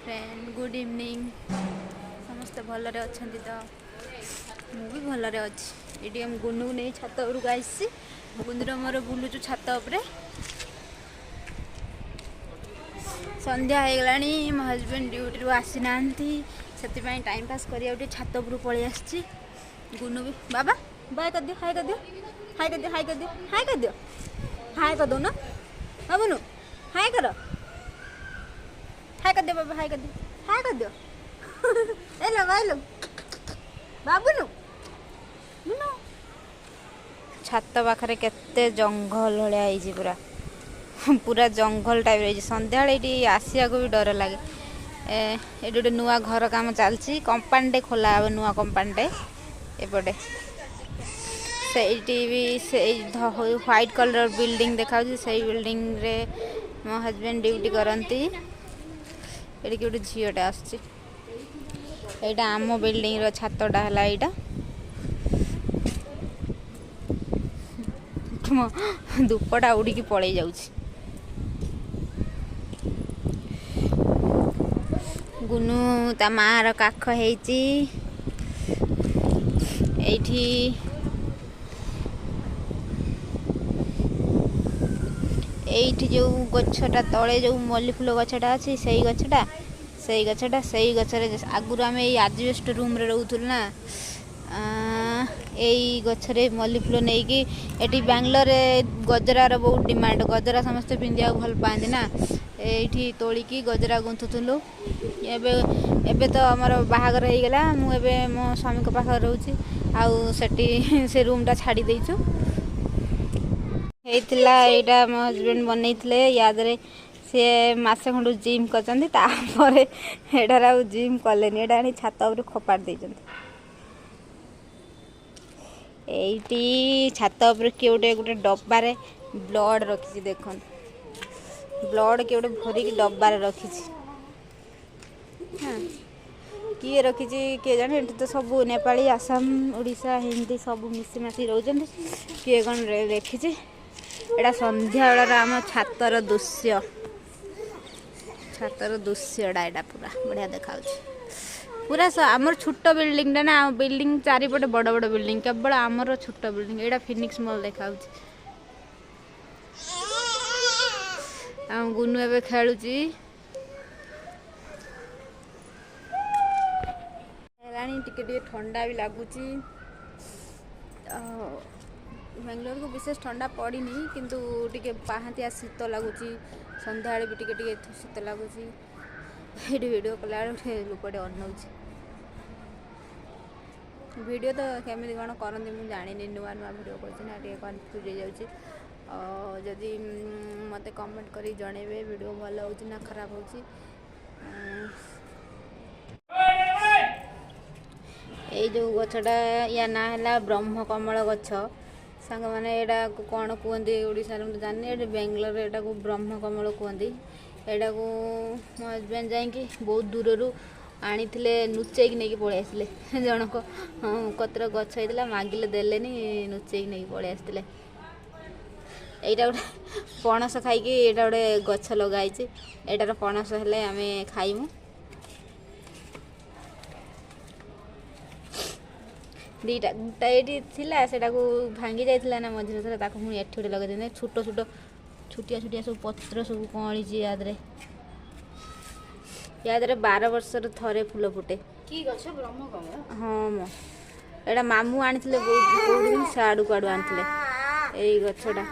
Friend, good evening. ସମସ୍ତେ ଭଲରେ ଅଛନ୍ତି ତ? ମୁଁ ବି ଭଲରେ ଅଛି। ଏଇଠି ଆମ ଗୁନୁକୁ ନେଇ ଛାତ ଉପରକୁ ଆସିଛି। ଗୁନୁର ମୋର ବୁଲୁଛୁ ଛାତ ଉପରେ। ସନ୍ଧ୍ୟା ହେଇଗଲାଣି, ମୋ ହଜବେଣ୍ଡ ଡ୍ୟୁଟିରୁ ଆସିନାହାନ୍ତି, ସେଥିପାଇଁ ଟାଇମ୍ ପାସ୍ କରିବାକୁ ଟିକେ ଛାତ ଉପରକୁ ପଳେଇ ଆସିଛି। ଗୁନୁ ବି, ବାବା ବାଏ କରିଦିଅ, ହାଏ କରିଦିଅ, ହାଏ କରିଦିଅ, ହାଏ କରିଦିଅ, ହାଏ କରିଦିଅ, ହାଏ କରିଦଉନ ବାବୁନୁ, ହାଏ କର, ହାଏ କରିଦିଅ ବାବା, ହାଏ କରିଦିଅ, ହାଏ କରିଦିଅ, ଏଲୋ ବାଇଲୋ ବାବୁନୁ ବୁନୁ। ଛାତ ପାଖରେ କେତେ ଜଙ୍ଗଲ ଭଳିଆ ହେଇଛି, ପୁରା ପୁରା ଜଙ୍ଗଲ ଟାଇପ୍ର ହେଇଛି। ସନ୍ଧ୍ୟାବେଳେ ଏଇଠି ଆସିବାକୁ ବି ଡର ଲାଗେ। ଏଠି ଗୋଟେ ନୂଆ ଘର କାମ ଚାଲିଛି, କମ୍ପାନୀଟେ ଖୋଲା ହେବ, ନୂଆ କମ୍ପାନୀଟେ ଏପଟେ। ସେଇଠି ବି ସେଇ ହ୍ୱାଇଟ୍ କଲର୍ ବିଲ୍ଡିଂ ଦେଖାଯାଉଛି, ସେଇ ବିଲ୍ଡିଂରେ ମୋ ହଜବେଣ୍ଡ ଡ୍ୟୁଟି କରନ୍ତି। ଏଠିକି ଗୋଟେ ଝିଅଟା ଆସୁଛି। ଏଇଟା ଆମ ବିଲ୍ଡିଂର ଛାତଟା ହେଲା ଏଇଟା। ମୋ ଧୂପଟା ଉଡ଼ିକି ପଳେଇ ଯାଉଛି। ଗୁନୁ ତା ମାଆର କାଖ ହେଇଛି। ଏଇଠି ଏଇଠି ଯେଉଁ ଗଛଟା ତଳେ ଯେଉଁ ମଲ୍ଲି ଫୁଲ ଗଛଟା ଅଛି, ସେଇ ଗଛଟା, ସେଇ ଗଛଟା, ସେଇ ଗଛରେ ଆଗରୁ ଆମେ ଏଇ ଆଜବେଷ୍ଟ ରୁମ୍ରେ ରହୁଥିଲୁ ନା, ଏଇ ଗଛରେ ମଲ୍ଲି ଫୁଲ ନେଇକି। ଏଠି ବାଙ୍ଗଲୋରରେ ଗଜରାର ବହୁତ ଡିମାଣ୍ଡ, ଗଜରା ସମସ୍ତେ ପିନ୍ଧିବାକୁ ଭଲ ପାଆନ୍ତି ନା, ଏଇଠି ତୋଳିକି ଗଜରା ଗୁନ୍ଥୁଥିଲୁ। ଏବେ ଏବେ ତ ଆମର ବାହାଘର ହେଇଗଲା, ମୁଁ ଏବେ ମୋ ସ୍ୱାମୀଙ୍କ ପାଖରେ ରହୁଛି, ଆଉ ସେଠି ସେ ରୁମ୍ଟା ଛାଡ଼ି ଦେଇଛୁ। ହେଇଥିଲା ଏଇଟା ମୋ ହଜବେଣ୍ଡ ବନେଇଥିଲେ। ୟା ଦେହରେ ସିଏ ମାସେ ଖଣ୍ଡୁ ଜିମ୍ କରିଛନ୍ତି, ତାପରେ ଏଟାରେ ଆଉ ଜିମ୍ କଲେନି, ଏଇଟା ଆଣି ଛାତ ଉପରେ ଫୋପାଡ଼ି ଦେଇଛନ୍ତି। ଏଇଠି ଛାତ ଉପରେ କିଏ ଗୋଟେ ଗୋଟେ ଡବାରେ ବ୍ଲଡ଼ ରଖିଛି, ଦେଖନ୍ତୁ ବ୍ଲଡ଼ କିଏ ଗୋଟେ ଭରିକି ଡବାରେ ରଖିଛି। ହଁ, କିଏ ରଖିଛି କିଏ ଜାଣେ। ଏଠି ତ ସବୁ ନେପାଳୀ, ଆସାମ, ଓଡ଼ିଶା, ହିନ୍ଦୀ ସବୁ ମିଶିମାଶି ରହୁଛନ୍ତି, କିଏ କ'ଣ ଲେଖିଛି। ଏଇଟା ସନ୍ଧ୍ୟାବେଳର ଆମ ଛାତର ଦୃଶ୍ୟ, ଛାତର ଦୃଶ୍ୟଟା ଏଇଟା ପୁରା ବଢ଼ିଆ ଦେଖାଯାଉଛି। ପୁରା ଆମର ଛୋଟ ବିଲ୍ଡିଂଟା ନା, ବିଲ୍ଡିଂ ଚାରିପଟେ ବଡ଼ ବଡ଼ ବିଲ୍ଡିଂ, କେବଳ ଆମର ଛୋଟ ବିଲ୍ଡିଂ। ଏଇଟା ଫିନିକ୍ସ ମଲ୍ ଦେଖାଯାଉଛି। ଆମ ଗୁନୁ ଏବେ ଖେଳୁଛି। ହେଲାଣି ଟିକେ ଟିକେ ଥଣ୍ଡା ବି ଲାଗୁଛି। ବାଙ୍ଗଲୋରକୁ ବିଶେଷ ଥଣ୍ଡା ପଡ଼ିନି, କିନ୍ତୁ ଟିକେ ପାହାନ୍ତିଆ ଶୀତ ଲାଗୁଛି। ସନ୍ଧ୍ୟାବେଳେ ବି ଟିକେ ଟିକେ ଶୀତ ଲାଗୁଛି। ଏଇଠି ଭିଡ଼ିଓ କଲାବେଳେ ଗୋଟେ ଲୋକଟେ ଅନଉଛି। ଭିଡ଼ିଓ ତ କେମିତି କ'ଣ କରନ୍ତି ମୁଁ ଜାଣିନି, ନୂଆ ନୂଆ ଭିଡ଼ିଓ କରୁଛି ନା, ଟିକେ କନଫ୍ୟୁଜ୍ ହେଇଯାଉଛି। ଯଦି ମୋତେ କମେଣ୍ଟ କରି ଜଣେଇବେ ଭିଡ଼ିଓ ଭଲ ହେଉଛି ନା ଖରାପ ହେଉଛି। ଏଇ ଯେଉଁ ଗଛଟା, ୟା ନାଁ ହେଲା ବ୍ରହ୍ମକମଳ ଗଛ। ସାଙ୍ଗମାନେ ଏଇଟାକୁ କ'ଣ କୁହନ୍ତି ଓଡ଼ିଶାରେ ମୁଁ ତ ଜାଣିନି, ଏଠି ବାଙ୍ଗଲୋରରେ ଏଇଟାକୁ ବ୍ରହ୍ମକମଳ କୁହନ୍ତି। ଏଇଟାକୁ ମୋ ହଜବେଣ୍ଡ ଯାଇକି ବହୁତ ଦୂରରୁ ଆଣିଥିଲେ, ଲୁଚେଇକି ନେଇକି ପଳେଇ ଆସିଲେ। ଜଣଙ୍କ କତିର ଗଛ ହେଇଥିଲା, ମାଗିଲେ ଦେଲେନି, ଲୁଚେଇକି ନେଇକି ପଳେଇ ଆସିଥିଲେ। ଏଇଟା ଗୋଟେ ପଣସ ଖାଇକି ଏଇଟା ଗୋଟେ ଗଛ ଲଗା ହେଇଛି, ଏଇଟାର ପଣସ ହେଲେ ଆମେ ଖାଇମୁ। ଦୁଇଟା ଗୋଟା ଏଇଠି ଥିଲା, ସେଟାକୁ ଭାଙ୍ଗି ଯାଇଥିଲା ନା ମଝିରେ ଥରେ, ତାକୁ ପୁଣି ଏଠି ଗୋଟେ ଲଗେଇ ଦେଇଛନ୍ତି। ଛୋଟ ଛୋଟ ଛୋଟିଆ ଛୋଟିଆ ସବୁ ପତ୍ର ସବୁ କଅଁଳିଛି ୟା ଦେହରେ। ୟା ଦେହରେ 12 ବର୍ଷର ଥରେ ଫୁଲ ଫୁଟେ। କି ଗଛ? ବ୍ରହ୍ମକମଳ। ହଁ, ମ ଏଇଟା ମାମୁଁ ଆଣିଥିଲେ, କେଉଁଠି ସିଆଡ଼ୁ କୁଆଡ଼ୁ ଆଣିଥିଲେ ଏଇ ଗଛଟା।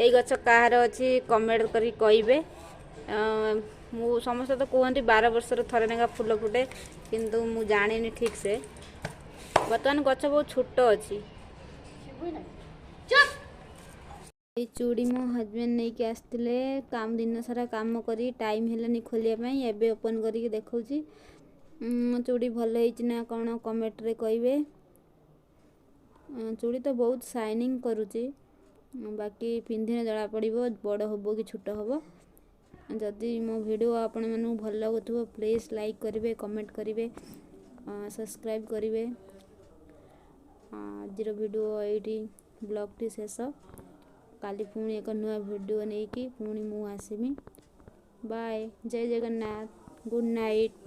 ଏଇ ଗଛ କାହାର ଅଛି କମେଣ୍ଟ କରି କହିବେ। ମୁଁ ସମସ୍ତେ ତ କୁହନ୍ତି 12 ବର୍ଷର ଥରେ ଲେଖା ଫୁଲ ଫୁଟେ, କିନ୍ତୁ ମୁଁ ଜାଣିନି ଠିକ୍ ସେ। ବର୍ତ୍ତମାନ ଗଛ ବହୁତ ଛୋଟ ଅଛି। ଏଇ ଚୁଡ଼ି ମୋ ହଜବେଣ୍ଡ ନେଇକି ଆସିଥିଲେ। କାମ ଦିନ ସାରା କାମ କରି ଟାଇମ୍ ହେଲାନି ଖୋଲିବା ପାଇଁ, ଏବେ ଓପନ୍ କରିକି ଦେଖାଉଛି। ଚୁଡ଼ି ଭଲ ହେଇଛି ନା କ'ଣ କମେଣ୍ଟରେ କହିବେ। ଚୁଡ଼ି ତ ବହୁତ ସାଇନିଂ କରୁଛି, ବାକି ପିନ୍ଧିଲେ ଜଣାପଡ଼ିବ ବଡ଼ ହେବ କି ଛୋଟ ହେବ। ଯଦି ମୋ ଭିଡ଼ିଓ ଆପଣମାନଙ୍କୁ ଭଲ ଲାଗୁଥିବ ପ୍ଲିଜ୍ ଲାଇକ୍ କରିବେ, କମେଣ୍ଟ କରିବେ, ସବସ୍କ୍ରାଇବ୍ କରିବେ। ଆଜିର ଭିଡ଼ିଓ ଏଇଠି ବ୍ଲଗ୍ଟି ଶେଷ। କାଲି ପୁଣି ଏକ ନୂଆ ଭିଡ଼ିଓ ନେଇକି ପୁଣି ମୁଁ ଆସିବି। ବାଏ, ଜୟ ଜଗନ୍ନାଥ, ଗୁଡ୍ ନାଇଟ୍।